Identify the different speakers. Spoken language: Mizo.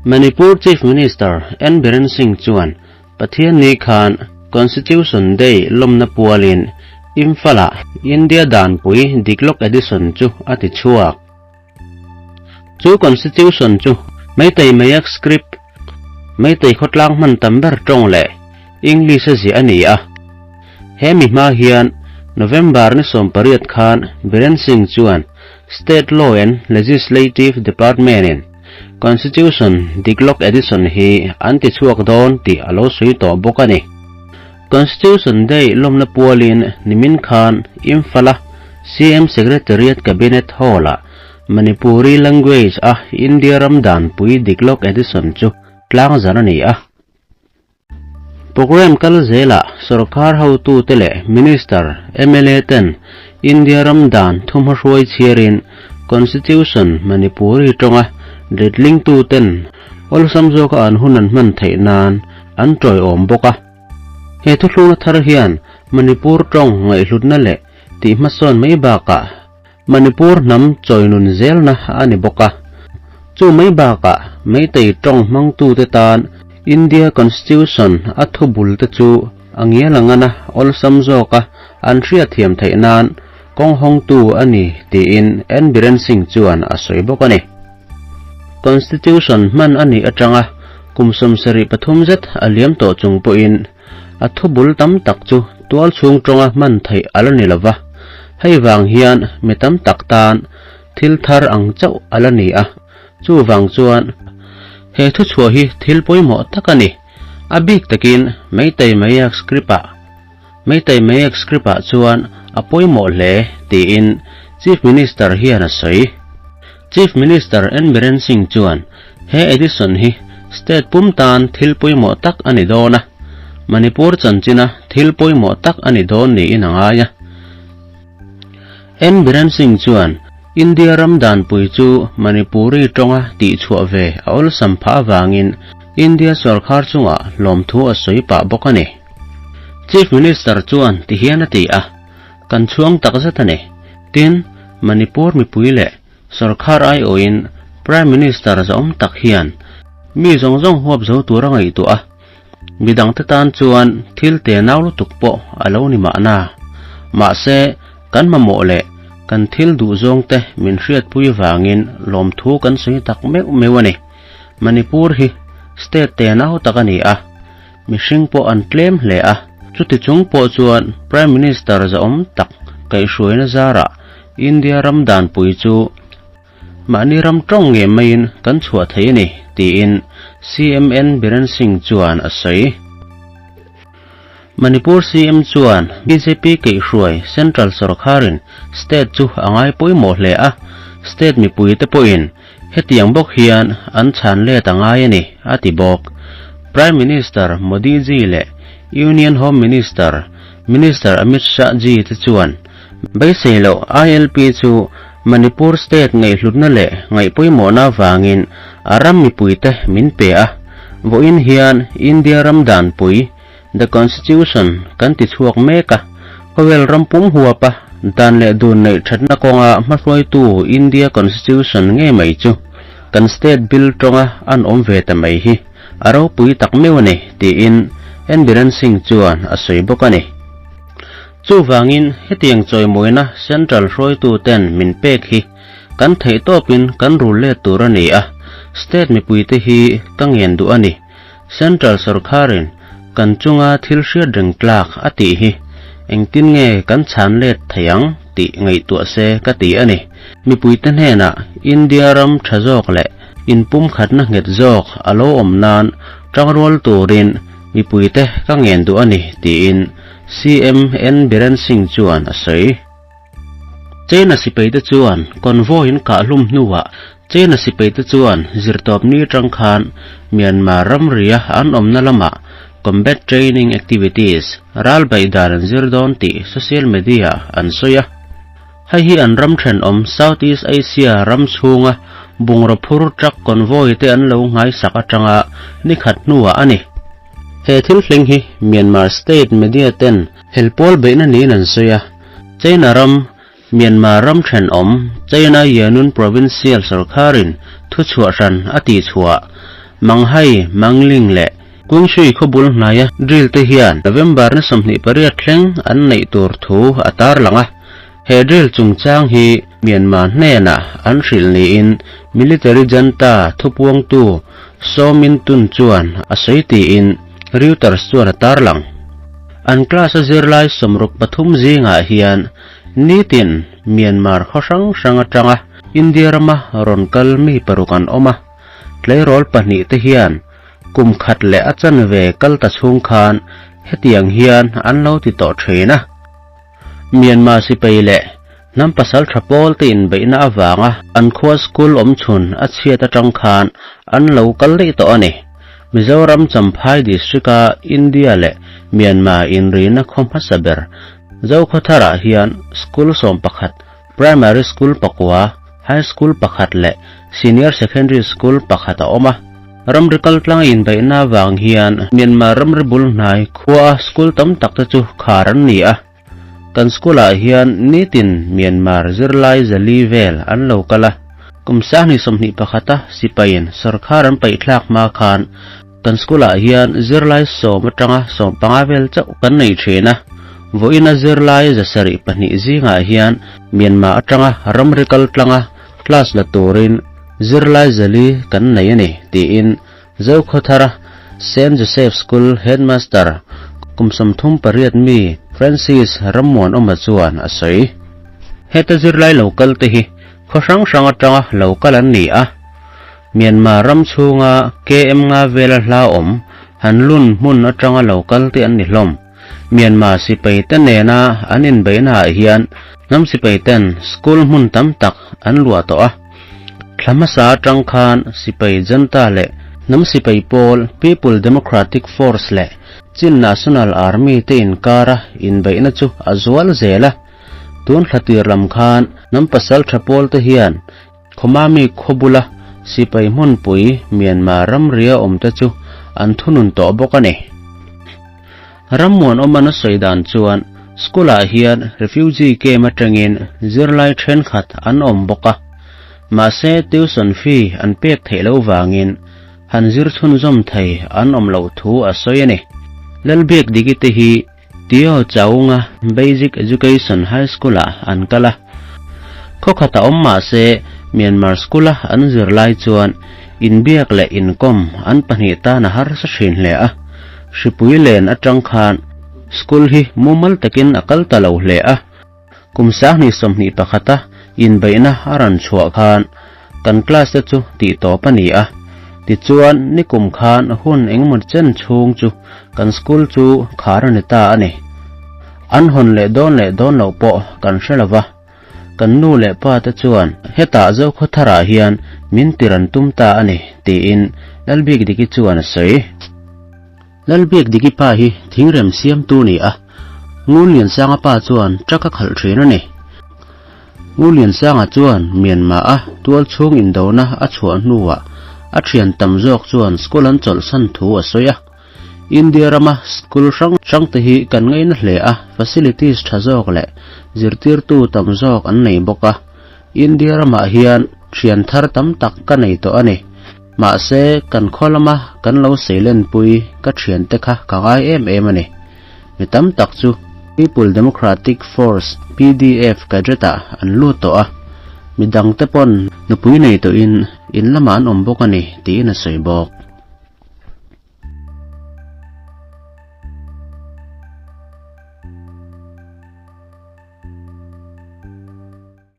Speaker 1: Manipur Chief Minister N Biren Singh chuan Pathianni khan Constitution Day lawmna pualin Imphal-ah India Danpui Diklawk Edition chu a ti chhuak. Chu Constitution chu Meitei Meiak Script, Meitei khawtlang hman tam ber tawng leh English a ziah a ni a. He mi hma hian November ni 18 khan Biren Singh chuan State Law and Legislative Department-in Constitution Diklawk Edition hi an ti chhuak dawn tih a lo sawi tawh bawk a ni. Constitution Day lawmna pualin nimin khan Imphal-a CM Secretariat Cabinet Hall-ah Manipuri Language a India ram danpui Diklawk Edition chu tlangzarh a ni a. Programme kal zelah sorkar hotute leh Minister, mla ten India ram dan thumhmahruai chhiarin Constitution Manipuri tawnga letlingtu ten awlsam zawka an hun an hman theih nan an tawiawm bawk a. He thuthlungna thar hian Manipur tawng ngaihhlutna leh tihhmasawn mai bakah Manipur hnam chawinun zelna a ni bawk a. Chu mai bakah Meitei tawng hmangtute tan India Constitution a thubul te chu a ngial a ngan a, awlsam zawka an hriatthiam theih nan kawng hawngtu a ni tiin N Biren Singh chuan a sawi bawk a ni. Constitution hman a nih atanga kum 73 zet a liam tawh chung pawhin A thubul tam tak chu tual chhung tawnga hman theih a la ni lo va, hei vang hian mi tam tak tan thil thar ang chauh a la ni a, chuvang chuan he thuchhuah hi thil pawimawh tak a ni. A bik takin Meitei Meiak Script-ah Meitei Meiak Script-ah chuan a pawimawh hle tiin Chief Minister hian a sawi. Chief Minister N Biren Singh chuan he edition hi state pum tan thil pawimawh tak a ni dawn a, Manipur chanchina thil pawimawh tak a ni dawn niin a ngai a. N Biren Singh chuan India ram danpui chu Manipuri tawnga tihchhuah ve a awlsam phah avangin India sorkar chungah lawmthu a sawi pah bawk a ni. Chief Minister chuan tihian a ti a. Kan chhuang tak zet a ni. Tin, Manipur mipui leh sorkar aiawhin Prime Minister zahawm tak hian mi zawng zawng huap zo tur a ngaihtuah a, midangte tan chuan thil te nau lutuk pawh a lo ni mahna. Mahse, kan mamawh leh kan thil duh zawngte min hriatpui vangin lawmthu kan sawi tak meuh meuh a ni. Manipur hi state te nau tak a ni a. Mihring pawh an tlem hle a, chuti chung pawh chuan Prime Minister zahawm tak kaihhruaina zarah India ram danpui chu mahni ram tawng nge maiin kan chhuah thei a ni, tiin CMN Biren Singh chuan a sawi. Manipur CM chuan bjp kaihhruai Central sawrkharin state chu a ngai pawimawh hle a, state mipuite pawhin Hetiang bawk hian an chhan let a ngai a ni, a ti bawk. Prime Minister Modi ji leh Union Home Minister, Minister Amit Shah ji te chuan beisei loh ILP chu Manipur state ngaihhlutna leh ngaihpawimawhna avangin a ram mipuite min pe a, vawiin hian India ram danpui, The Constitution, kan ti chhuak mek a, khawvel ram pum huapa dan leh dun neih thatna kawnga hmahruaitu India Constitution ngei mai chu kan state bill tawnga an awm ve ta mai hi a ropui tak meuh a ni, tiin N Biren Singh chuan a sawi bawk a ni. Chuvangin hetiang chawimawina Central hruaituten min pek hi kan theihtawpin kan rul let tur a ni a, state mipuite hi ka ngen duh a ni. Central sorkarin kan chunga thil hriat reng tlak a tih hi engtin nge kan chhan let thei ang tih ngaihtuah se ka ti a ni. Mipuite hnenah India ram tha zawk leh inpumkhatna nghet zawk a lo awm nan tangrual turin mipuite ka ngen duh a ni tiin CM N Biren Singh chuan a sawi. China sipaite chuan convoy in kah hlum hnuah China sipaite chuan zirtawpni atang khan Myanmar ramria an awmna lamah combat training activities ral baih dan an zir dawn tih social media an sawi a. Hei hi an ram thenawm Southeast Asia ram chhunga bungraw phur truck convoy te an lo nghaisak atanga ni khat hnuah a ni. He thil thleng hi Myanmar state media ten helpawl beihna niin an sawi a. China ram, Myanmar ram thenawm, China Yanun Provincial sorkarin thuchhuah hran a tihchhuah. Manghai, Mangling leh Kungshui khaw bul hnaia drill te hian November ni 28 thleng an neih tur thu a tarlang a. He drill chungchang hi Myanmar hnenah an hrilh niin Military junta thupuangtu Saw Min Tun chuan a sawi tiin Reuters chuan a tarlang. An class a zirlai 63 zingah hian nitin Myanmar khaw hrang hrang atanga India rama rawn kal mi paruk an awm a, tleirawl pahnihte hian kum khat leh a chanve kal ta chhung khan hetiang hian an lo ti tawh thin a. Myanmar sipai leh hnam pasal tha pawl te inbeihna avanga an khua school awm chhun a chhiat atang khan an lo kal daih tawh a ni. Mizoram Champhai District-a India leh Myanmar inrina khaw hmasa ber Zokhawtharah hian school 11, Primary School pakua, High School pakhat leh Senior Secondary School pakhat a awm a. Ramri kaltlang inbeihna avang hian Myanmar ramri bul hnai khua school tam tak te chu khar an ni a. Kan school ah hian nitin Myanmar zirlai zali vel an lo kal a. Kum 2021 a sipaiin sorkar an paihthlak hma khan Kan school ah hian zirlai sawm atanga 15 vel chauh kan nei thin a, vawiin a zirlai 72 zingah hian Myanmar atanga ramri kal tlanga class la turin zirlai zali kan nei a ni tiin Zokhawthara Saint Joseph School Headmaster kum 38 mi Francis Rammuanawma chuan a sawi. Heta zirlai lo kal te hi khaw hrang hrang atanga lo kal an ni a. Myanmar ram chhunga KM nga vela hla awm Hanlun hmun atanga lo kal te an ni hlawm. Myanmar sipai te nena an inbeihna ah hian hnam sipai ten school hmun tam tak an luah tawh a. Thla hmasa atang khan sipai junta leh hnam sipai pawl People Democratic Force leh Chin National Army te inkara inbeihna chu a zual zel a. Tun thla tir lam khan hnam pasal tha pawl te hian Khawmami khaw bula sipai hmunpui Myanmar ramria awmte chu an thunun tawh bawk a ni. Rammuanawman a sawi dan chuan school ah hian refugee camp atangin zirlai thenkhat an awm bawk a, mahse tuition fee an pek theih loh vangin han zir chhunzawm thei an awm loh thu a sawi a ni. Lalbiak Diki te hi Tio Chaunga Basic Education High School ah an kal a. Khaw khat a awm mah se Myanmar School a an zir lai chuan inbiak leh inkawm an pahnih tan a harsa thin hle a. Hripui len atang khan school hi mumal takin a kal ta lo hle a. Kum 2021 a inbeihna a rawn chhuah khan kan class te chu tih tawp a ni a. Tichuan nikum khan hun engemaw chen chhung chu kan school chu khar a ni ta a ni. An hawn leh dawn leh dawn loh pawh kan hre lova. Kan nu leh pa te chuan hetah Zokhawtharah hian min tiran tum ta a ni tiin Lalbikdiki chuan a sawi. Lalbiak Diki pa hi thingrem siamtu ni a, Ngunliansanga pa chuan truck a khalh thin a ni. Ngunliansanga chuan Myanmar a tual chhung indona a chhuah hnuah a thian tam zawk chuan school an chawlhsan thu a sawi a. India rama school hrang hrang te hi kan ngaina hle a, facilities tha zawk leh zirtirtu tam zawk an nei bawk a. India ramah hian thian thar tam tak ka nei tawh a ni. Mahse, kan khaw lama kan lo seilenpui ka thiante kha ka ngai em em a ni. Mi tam tak chu People Democratic Force, PDF, cadre-ah an lut tawh a, mi dangte pawn nupui nei tawhin in lamah an awm bawk a ni, tiin a sawi bawk.